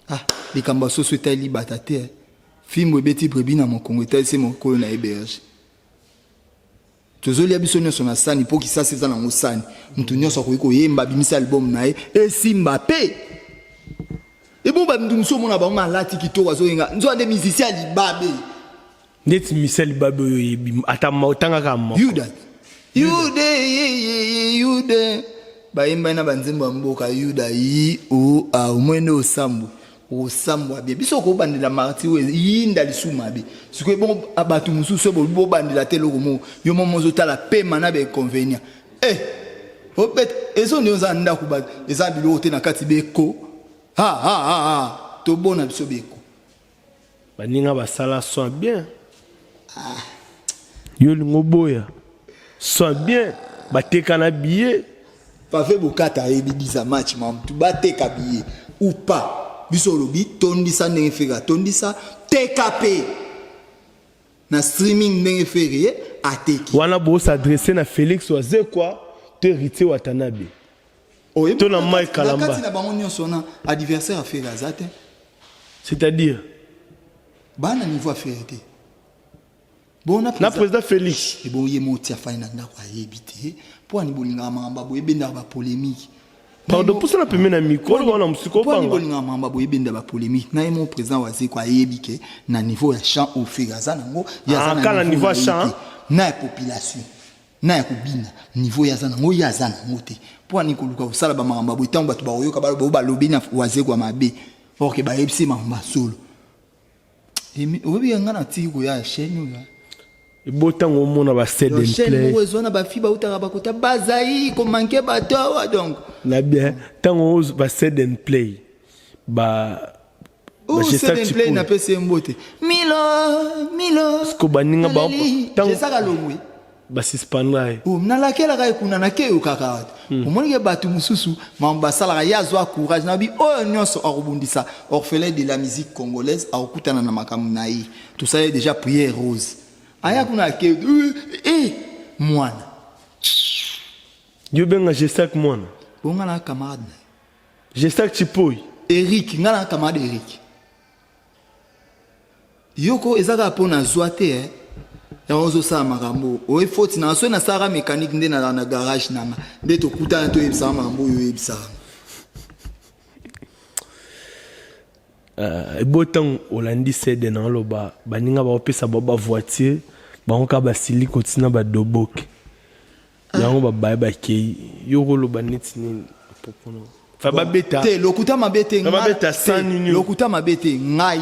Ah, likambo ya soso etali libata te, eh. Fimbo ebeti brebis na mokongo etali se mokolo na ye berger. Tozolia biso nyonso na sani, mpo kisasi eza nango sani. Moto nyonso akoki koyemba, abimisi album na ye, esimba mpe ebo. Bato mosusu omona bango alati kitoko, azoyenga nzoka nde musicien ya libabe. Neti Michel Babe oyo oyebi ata otangaka moko. Yuda, yude ye, ye, yude bayembani na banzembo ya mboka. Yuda yi o a omoi nde osambwe, osambwa bie. Biso okobandela marti oyo yinda lisusu mabe. Sikoyo bongo bato mosusu oyo bobandela te, eloko moko yo momo ozotala pema na bainconvénient. Eh, obet ezo nde oza ndako, eza biloko te na kati beko ha ha ha ha, tobona biso beko. Baninga basala soin bien, yo olingo oboya soin bien, bateka na billet. Pave Bokata ayebi diza match mamutu bateka billet ou pas. Biso olobi tondisa ndenge Ferre atondisa, teka mpe na streaming ndenge Ferre ye ateki. Wana bos'adresse na Félix Wazekwa to Héritier Watanabe? Oyebi To na Mike Kalamba. Na kati na bango nyonso wana, adversaire ya Ferre aza te. C'est-à-dire? Baa na niveau ya Ferre te. Bon na Na président Félix. Ebongo ye moko ti afandi na ndako ayebi te mpo ani bolingaka makambo ya boye ebendaka ba polemique. Pardon, pusana pembeni na micro, oloba wana mosika Mpo ani obanga. bolingaka makambo ya boye ebenda ba polemique. Na ye moko président Wazekwa ayebi ke na niveau ya chant oyo Ferre aza nango, ye aza Ah, kaka na niveau ya na ye chant. te. Na ya population. Na ya kobina niveau ye aza nango ye aza nango te. Mpo ani koluka kosala ba makambo ya boye ntango bato bakoyoka baloba oyo balobi na Wazekwa mabe. Or ke bayebisi makambo ya solo. Oyebi nga natiki koya ya chaîne oyo. Ebo ntango omona ba set and Chaîne play. moko ezwa na ba filles bautaka bakota bazai ko manquer bato awa donc. Na bien ntango ozo ba set and play ba Oh, ba set Gestac and play Tipou. na pesi mbote. Milo, Milo. Siko baninga ba- Naleli. ntango- Jesaka longwe. Basuspendra ye. Oh, nalakelaka ye kuna nakeyokaka wapi. Omoni ke bato mosusu makambo basalaka ye azwa courage na bi oyo nyonso akobundisa orphelin de la musique congolaise akokutana na makambo na ye. Tosali déjà prière rose. Aya kuna ake, eh, mwana. Yo benga Gestac mwana. Bonga na camarade na ye. Gestac Chipoi. Eric, nga na camarade Eric. Yoko eza kaka mpo nazwa te eh. Yango ozosala makambo oye faute na soki nasalaka mécanique nde nazala na garage nanga nde tokutana toyebisaka makambo oyo oyebisaka. Ebo ntango olandi sede na oloba baninga baopesa bao bavoiture bango kaka basili kotina badoboke yango babaye bakei yo koloba neti nini apopo na fa babeta te lokuta mabe te Fa babeta te, sans nini. lokuta mabe te ngai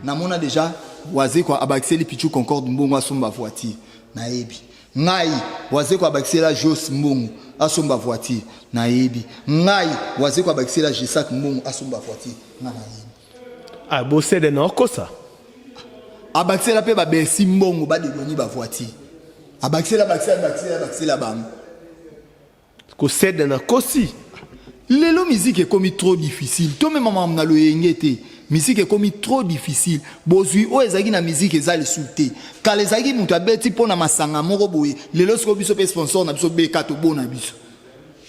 namona déjà Wazekwa abakiseli Pichu Concorde mbongo asomba voiture nayebi ngai Wazekwa abakisela Jos mbongo asomba voiture nayebi ngai Wazekwa abakisela Gesac mbongo asomba voiture ngai nayebi. Ah, bosede na okosa abakisela mpe babesi mbongo badedwani ba voiture abakisela bakisela bakisela bakisela bango kosede na kosi. Lelo musique ekomi trop difficile tomema makambo na loyenge te musique ekomi trop difficile bozwi oyo ezalaki na musique eza lisusu te kala ezalaki moto abeti mpo na masanga moko boye lelo sikoyo biso mpe sponsor na biso beka tobona biso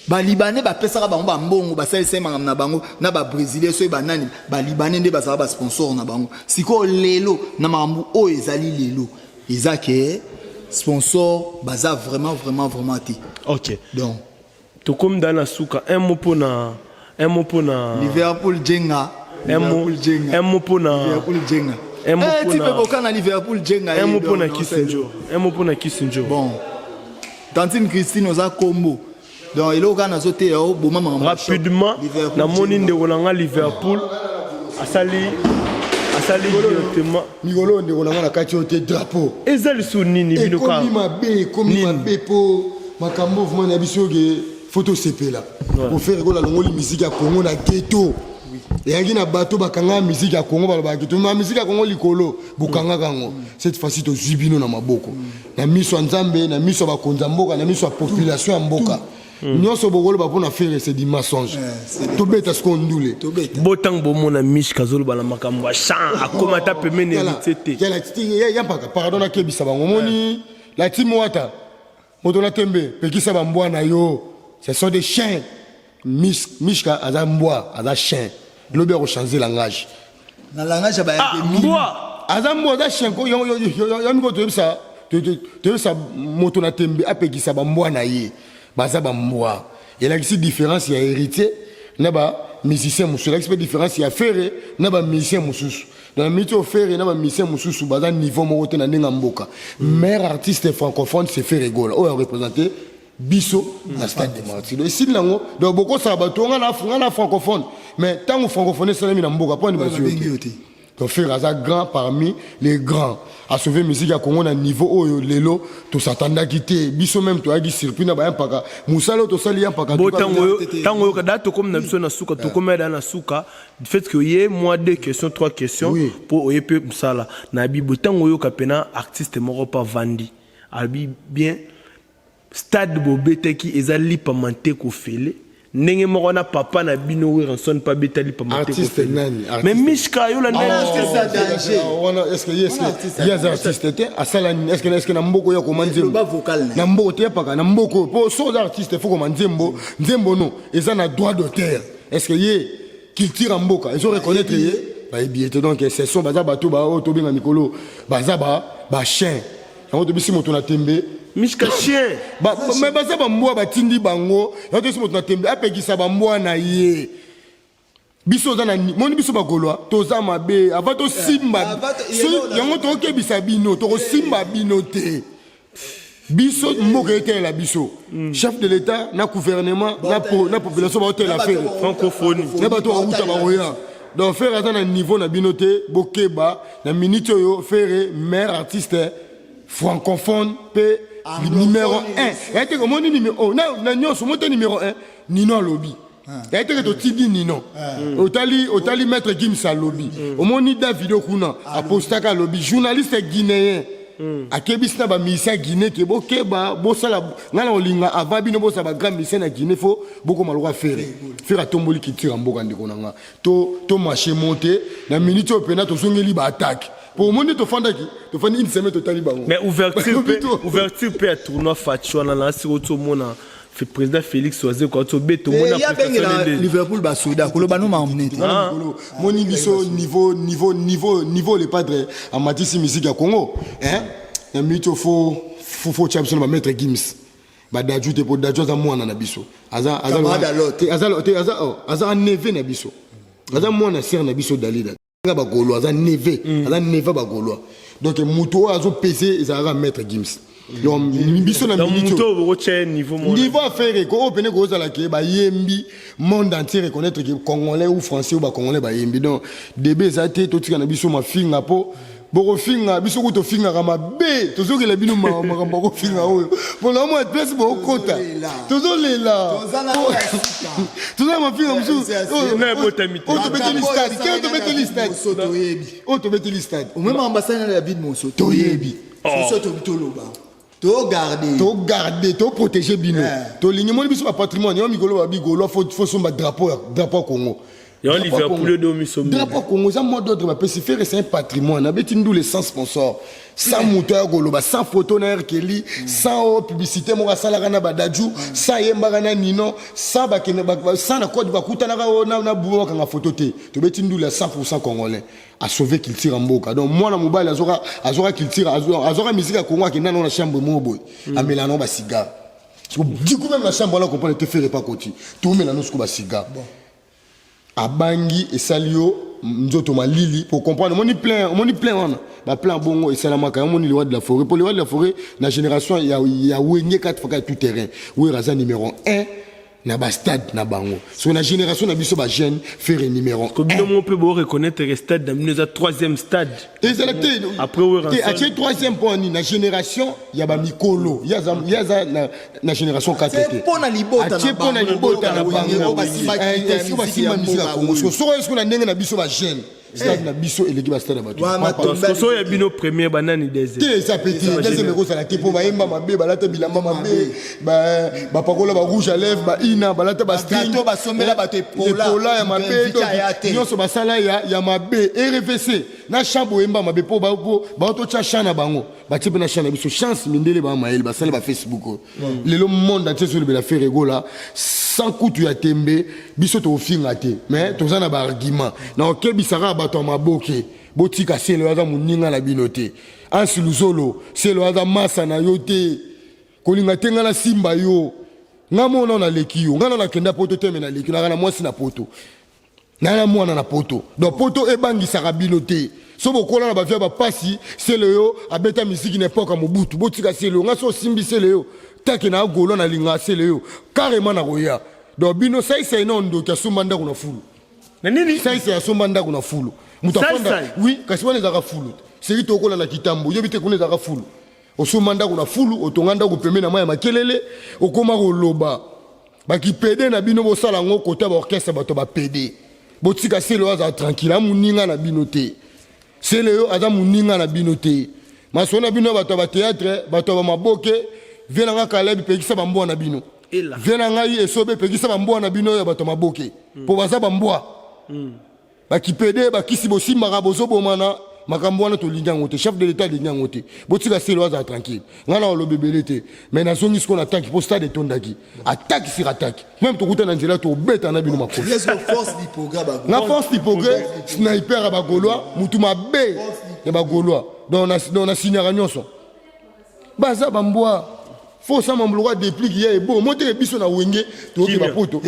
balibanais bapesaka bango bambongo basalisa makambo na bango na babrésilien soki banani balibanais nde bazalaka basponsor na bango sikoyo lelo na makambo oyo ezali lelo eza ke sponsor baza vraiment vraiment vraiment te. Ok. Donc tokomi da na suka un mot mpona un mot mpona Liverpool Jenga. Un mot Liverpool Jenga. un mot mpona Liverpool Jenga. Un mot Eh, mpona ti pe bokana Liverpool Jenga. Un mot mpona donc, Kisinjo. Un mot mpona Kisinjo. Bon. Tantine Christine oza kombo. Donc eloko kaka nazoteya yo boma makambo ya choc. Rapidement Liverpool namoni Jenga. ndeko na nga Liverpool asali asali directement Mikolo ndeko na nga na kati oyo te drapeau. Eza lisusu nini bino kaka? Ekomi mabe, ekomi Nini? mabe po makambo vraiment na biso ke faut tosepela. Ko faire kola longoli musique ya Congo na ghetto. Eyaki na bato bakanga musique ya Congo balobaka ghetto, mais musique ya Congo likolo bokangaka yango. Cette fois-ci tozwi bino na maboko. Na miso ya Nzambe, na miso ya bakonzi ya mboka, na miso ya population ya mboka. Nyonso bokoloba mpona faire c'est du mensonge. Tobeta sikoyo ndule. Tobeta. Botango bomona Mishka azoloba na makambo ya champ akoma ata pembeni Yala, héritier te. yala, ti, ya, ya mpaka, pardon nakebisa bango. Omoni, la team wata, moto na tembe, pekisa ba mbwa na yo. Ce sont des chiens. Mishka aza mbwa, aza chien. Lobi ako changer langage. Na langage ya ba Ah, yembi. mbwa. Aza mbwa, aza chien. Ko, yo, yo, yo, yo, yo, miko toyebisa, to, to, toyebisa moto na tembe apekisa ba mbwa na ye. Baza ba mbwa. Elakisi différence ya héritier na ba musicien mosusu. Elakisi pe différence ya Ferre na ba musicien mosusu. Dans la minute oyo Ferre na ba musicien mosusu baza niveau moko te na ndenge ya mboka. Meilleur artiste francophone c'est Ferre Gola oyo a représenté biso na stade de Martyrs. Donc esili nango, donc bokosaka bato nga na nga na francophone, mais tango francophone esalemi na mboka poni bazwi Babengi yo yo te. te. Donc Ferre aza grand parmi les grands. A sauver musique ya Congo na niveau oyo lelo to s'attendaki te. Biso même toyaki surpris na ba mpaka. Musala oyo tosali ya mpaka, Bo en tout cas, tango yo, te, te. tango yo kada tokomi na biso na suka, tokomi da na suka. Du fait que ye moi deux questions, trois questions Oui. pour oye pe musala na bibo tango yo kapena artiste moko pa vandi. Abi bien stade bobetaki eza lipa mante kofele. Ndenge moko na papa na bino Werrason pa beta lipa mante Artiste kofele. nani? Artiste. Mais Mishka yo la Ah, nani? artiste ya danger. Ah, wana, est-ce que ye, est-ce que Wana artiste ye aza artiste te? Asala nini? Est-ce que, est-ce que na mboko ya koma nzembo? Loba vocal na ye. Na mboko te ya paka, na mboko. Po so oza artiste, faut koma nzembo. Nzembo no, eza na droit d'auteur. Est-ce que ye culture ya mboka, ezo reconnaître ye? Bayebi ye te. Donc ce sont baza bato baoyo tobenga mikolo baza ba chien. Yango tobisi moto na tembe. Mishka chien. Mais baza bambwa, batindi bango. Yango tobisi moto na tembe apekisa bambwa na ye. Biso oza na moni, biso bagaulois toza mabe. Avant tosimba yango, tokebisa bino, tokosimba bino te. Biso mboka etelela biso, chef de l'État na gouvernement na population baotela Ferre. Francophonie. Na bato bauta bakoya. Donc Ferre aza na niveau na bino te. Bokeba na minute oyo, Ferre meilleur artiste francophone mpe numéro 1. Ya te, omoni numéro na nyonso mo te, numéro 1 Nino alobi ya teke totindi Nino. Otali, otali Maître Gims alobi, omoni Davido kuna apostaka, alobi journaliste guinéen akebisi na bamusicien ya Guinée ke bokeba, bosala ngai na kolinga. Avant bino bosala bagrand musicien na Guinée, faut bokoma lokwa Ferre. Ferre atomboli culture ya mboka. Ndeko na nga, tomarche mo te na minute oyo mpena tozongeli baattaque po omoni tofandaki, tofandi une semaine, totali bango. Mais ouverture mpe, ouverture mpe ya tournoi Fatshi wana na siko tomona président Félix Wazekwa tobeta, omona. Abengela Liverpool basoda koloba no makambo nete. Moni biso niveau, niveau, niveau, niveau. Le padre amatisi musique ya Congo, hein. Na minute oyo faut tia biso na bamaître Gims, badaju te, po Daju aza mwana na biso, aza aza neveu na biso, aza mwana sere na biso Dalida. Nga bagaulois, aza neveu, aza neveu bagaulois. Donc moto oyo azopese ezalaka Maître Gims. Donc biso na minute niveau. Niveau affaire ko oyo pene kozala ke bayembi, monde entier reconnaître ke Congolais ou Français ou bacongolais bayembi. Donc debe eza te, totika na biso mafinga, mpo bokofinga biso ku tofingaka mabe. Tozokela bino makambo akofinga oyo mpona mwa place bokota, tozolela, toza mafinga mosusu. Oyo tobeteli stade ke, tobeteli stade oyo, tobeteli stade. Omema ambassadeur na David Moso. Toyebi. Soso toloba, togarde. Togarde, toprotege bino. Tolingi moni biso bapatrimoine yo mikolo babi gaulois, faut somba drapeau, drapeau ya Congo. Yango Liverpool do miso. Drapeau Congo eza mot d'ordre bapesi Ferre, c'est un patrimoine. Abeti ndule sans sponsor, sans moto ya koloba, sans photo na Erkeli, sans oyo publicité moko asalaka na badaju, sans ayembaka na Nino, sans bakende, sans na Côte bakutanaka oyo na buba bakanga photo te. Tobeti ndule ya 100 congolais, asauve culture ya mboka. Donc mwana mobali azwaka culture, azwaka musique ya Congo, akenda nao na chambre moko boye, amela nao bacigare. Du coup même na chambre wana, comprendre te, Ferre pa koti tomela no siko bacigare, abangi esali yo nzoto malili pour comprendre. Omoni plein, omoni plein wana, baplein bongo esalamaka. Omoni le roi de la forêt, po le roi de la forêt na génération ya Wenge 4 fois tout terrain, Wera aza numéro 1 na bastade na bango. So na génération na biso bajeune, Ferre numéro 1. Bino mo mpe boreconnaître que stade na bino eza troisième stade. Ezala te. Après Wera. Te, atie troisième mpo ani na génération ya bamikolo. Ye aza na génération 4 te. Mpo na libota. Atie mpo na libota na bango basimba musique ya Congo. Soko esiko na ndenge na biso bajeune, stade na biso eleki bastade ya bato. So ya bino premier, banani deuxième? Te, eza pe te. Deuxième ekozala te, mpo bayemba mabe, balata bilamba mabe, bapakola barouge à lèvre, baina balata bastring. Basombela bato. Epola ya mabe nyonso basala ya mabe. RVC na champ boyemba mabe, mpo baototya champ na bango, batie mpe na champ na biso. Chance mindele baa mayele, basala bafacebook oyo lelo monde entier ezolobela Ferre Gola sans kutu ya tembe. Biso tokofinga te, mais toza na baargument na okebisaka bato ya maboke. Botika Selo, aza moninga na bino te. Ansi Luzolo, Selo aza masa na yo te. Kolinga te, ngai nasimba yo, ngai mona naleki yo. Ngai na nakenda poto te, me naleki naka na mwasi na poto, ngai na mwana na poto. Donc poto ebangisaka bino te. So bokola na bavia bapasi. Sele yo abeta misiki na epoke ya Mobutu. Botika Sele yo. Ngai so osimbi Sele yo take na agolo, nalinga Sele yo carrément na koya. Donc bino saisai na ndoki asomba ndako na fulu. Na nini? Saisai asomba ndako na fulu. Moto afanda, oui, kasi wana ezalaka fulu. Seki tokola na kitambo, oyebi te kuna ezalaka fulu. Osomba ndako na fulu, otonga ndako pembe na mai ya makelele, okóma koloba bakipede na bino. Bosala yango kota baorchestre, bato bapede. Botika Sele oyo azala tranquille, amoninga na bino te. Sele oyo aza moninga na bino te. Masolo na bino ya bato ya batéâtre, bato ya bamaboke. Vie na nga Kaleb, pekisa bambwa na bino. Vie na ngai Esobe, pekisa bambwa na bino ya bato ya maboke, mpo baza bambwa, bakipede, bakisi bosimbaka, bozobomana. Makambo wana tolingi yango te, chef de l'État alingi yango te. Botika Selo azala tranquille. Ngai na oloba ebele te, mais nazongi sikoyo na attaque mpo stade etondaki, attaque sur attaque. Même tokuta na nzela, tobeta na bino makofi. Force du progrès. Na Force du progrès, sniper ya Bagaulois, mutu mabe ya Bagaulois. Donc nasignaka nyonso, baza bambwa. Fo osama moloko adeplike ya ebo moteke biso na Wenge, toyoki bapoto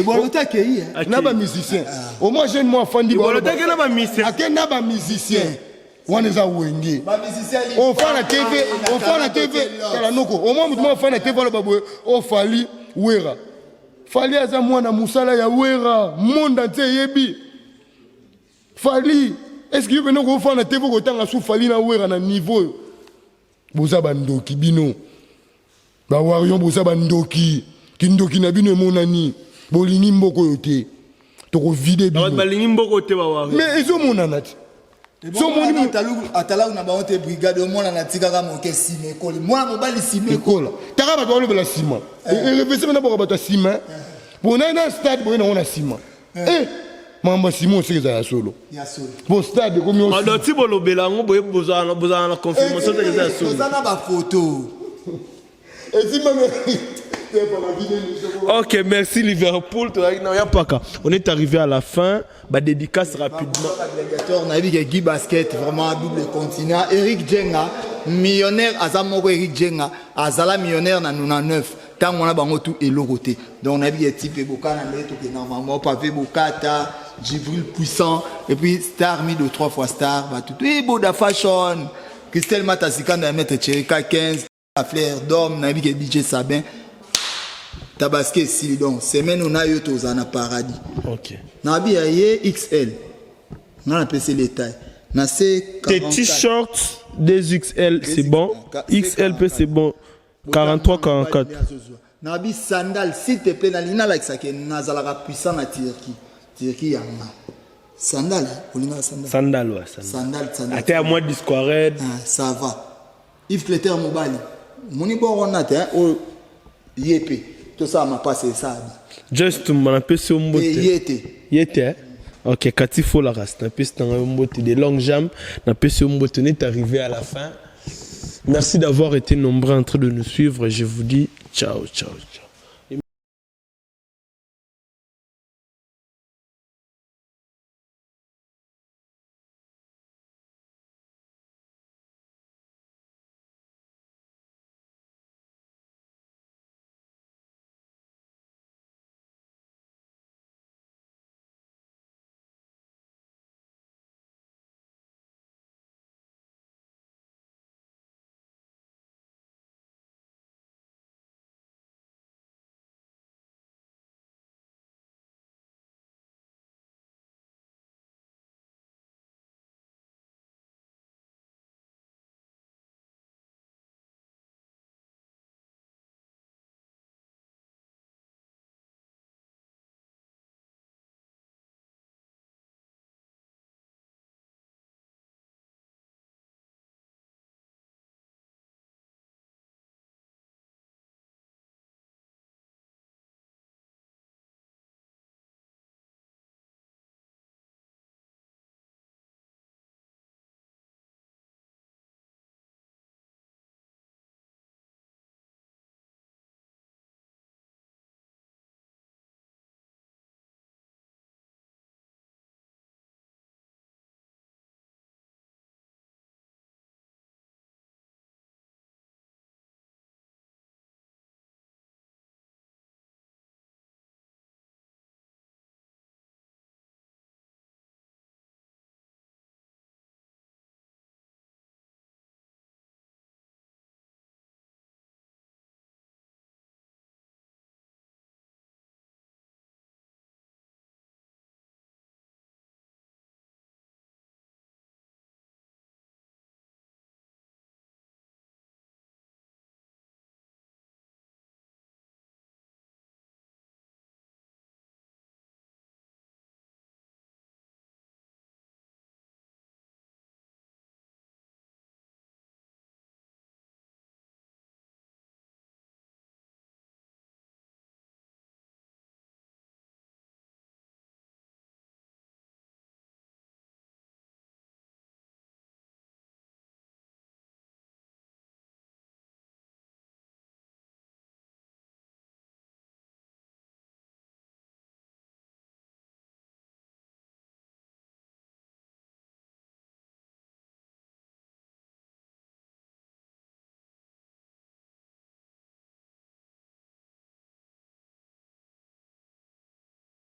na bamusicien. Au moins jeune mo afandi ake na bamusicien wana, eza Wenge. Ofa na TV, ofa na TV, tala noko. Au moins motu mo afa na TV, aloba boye: ofali Wera, Fali aza mwana mosala ya Wera, monde entier eyebi Fali. Est ce que yo pene okofana na TV, okotanga su Fali na Wera na niveau oyo? Boza bandoki bino Bawarriors, boza bandoki. Kindoki na bino emonani. Bolingi mboka oyo te, tokovide bino. Balingi mboka te, Bawarriors. Mais ezomonana te. Atalaku na bango te. Brigade omona tikaka moke, nsima ekoli mwana mobali, nsima ekola. Taka bato balobela nsima, erevese mena boka bato ya nsima mpona na stade boye nango na nsima. Makambo ya nsima osiki ezala ya solo po stade ekomi. Ti bolobela yango boye, bozala na confirmation te eza ya solo. Toza na bafoto. Esimbami. Ok, merci Liverpool. On est arrivé à la fin. Bah, dédicace rapidement. Gladiateur, nayebi ke Guy Basket, vraiment double continent. Eric Jenga, millionnaire, aza moko Eric Jenga, azala millionnaire na 99. Ntango wana bango tu eloko te. Donc nayebi ke type bokana nde tokenda mama pavé bokata Djibril puissant et puis star mi de trois fois star bato to boda fashion Christelle Matasikanda ya maître Cherika 15 fleur d'homme. Nayebi ke DJ Sabin Tabaski esili, donc semaine oyo na yo tozala na paradis. Nabi ya ye XL, nga napesi letaille na se. Tes t-shirts 2XL, c'est bon, XL pe c'est bon, 43 44. Nabi sandal, s'il te plaît, nalingi nalakisaka nazalaka puissant na Turquie. Turquie yanga sandal, olingaka sandal. Sandal, ouais, sandal. Sandal, sandal. Ate ya mwa disquared. Ah, ça va. Yves Cleter mobali, omoni boro wana te oyo ye mpe tosala mapasi esala. Just napesi yo mbote. Ye te. Ye te. Ok, Kati Folaras, napesi nanga yo mbote de longue jambe, napesi yo mbote. On est arrivé à la fin. Merci d'avoir été nombreux en train de nous suivre. Je vous dis ciao, ciao, ciao.